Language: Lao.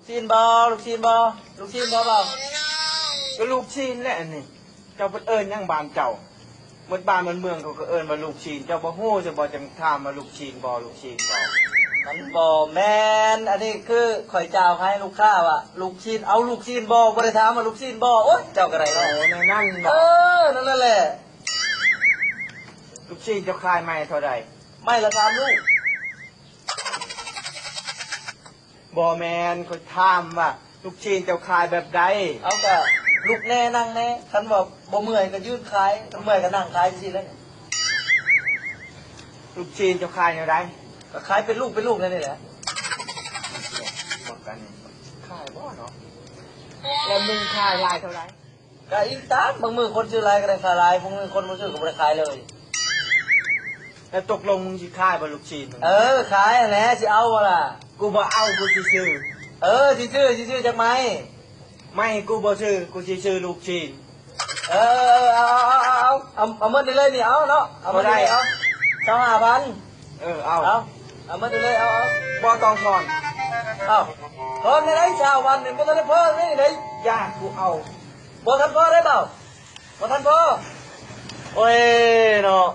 ຊີ້ນບໍ່? ລູກຊີ້ນບໍ່? ລູກຊີ້ນບໍ່ເບົາ? ກໍລູກຊີ້ນແຫຼະອັນນີ້. ເຈົ້າເພິ່ນເອີ້ນຫຍັງບ້ານເຈົ້າ? ໝົດບ້ານໝົດເມືອງເຂົາກໍເອີ້ນວ່າລູກຊີ້ນ. ເຈົ້າບໍ່ຮູ້ຊະບໍ່? ຈັ່ງຖາມວ່າລູກຊີ້ນບໍ່? ລູກຊີ້ນບໍ່? ມັນບໍ່ແມ່ນ. ອັນນີ້ຄືຂ້ອຍຈະເອົາໃຫ້ລູກຄ້າວ່າ ລູກຊີ້ນ ເອົາລູກຊີ້ນບໍ່? ບໍ່ໄດ້ຖາມວ່າລູກຊີ້ນບໍ່? ໂອ້ຍ ເຈົ້າກໍໄດ້ເນາະ. ໂອ້ ແນວນັ້ນເບາະ? ເອີ ນັ້ນແຫຼະ. ລູກຊີ້ນເຈົ້າຂາຍໄມ້ເທົ່າໃດ? ໄມ້ລະສາມລູກ. ບໍ່ແມ່ນ, ຂ້ອຍຖາມວ່າລູກຊີ້ນເຈົ້າຂາຍແບບໃດ? ເອົາ ກະລຸກແດ່ ນັ່ງແດ່, ຄັນວ່າບໍ່ເມື່ອຍກໍຢືນຂາຍ, ຄັນເມື່ອຍກໍນັ່ງຂາຍຈັ່ງຊີ້ແຫຼະ. ລູກຊີ້ນເຈົ້າຂາຍແນວໃດ? ກໍຂາຍເປັນລູກເປັນລູກແນວນີ້ແຫຼະ. ຂາຍບໍ່ເນາະ? ແລ້ວມຶງຂາຍຫຼາຍເທົ່າໃດ? ກໍອີງຕາມ, ບາງມື້ຄົນຊື້ຫຼາຍກໍໄດ້ຂາຍຫຼາຍ, ບາງມື້ຄົນບໍ່ຊື້ກໍບໍ່ໄດ້ຂາຍເລີຍ. ແລ້ວຕົກລົງມຶງຊິຂາຍບໍ່ລູກຊີ້ນ? ເອີ ຂາຍຫັ້ນແຫຼະ, ຊິເອົາບໍ່ລະ? ກູບໍ່ເອົາ, ກູຊິຊື້. ເອີ ຊິຊື້, ຊິຊື້ຈັກໄມ້? ໄມ້ກູບໍ່ຊື້, ກູຊິຊື້ລູກຊີ້ນ. ເອີ ເອີ ເອົາ ເອົາ ເອົາ ເອົາ ເອົາ ເອົາໝົດນີ້ເລີຍນີ້, ເອົາເນາະ, ເອົາໝົດນີ້ເລີຍ. ເອົາ ຊາວຫ້າພັນ. ເອີ ເອົາ ເອົາ ເອົາໝົດນີ້ເລີຍ, ເອົາ ເອົາ. ບໍ່ຕ້ອງທອນ. ເອົາ ທອນໄດ້ ຊາວພັນນີ້ບໍ່ທັນໄດ້ພໍເລີຍໄດ໋. ຢ່າ, ກູເອົາ. ບໍ່ທັນພໍໄດ໋ເບົາ? ບໍ່ທັນພໍ? ໂອ້ຍເນາະ.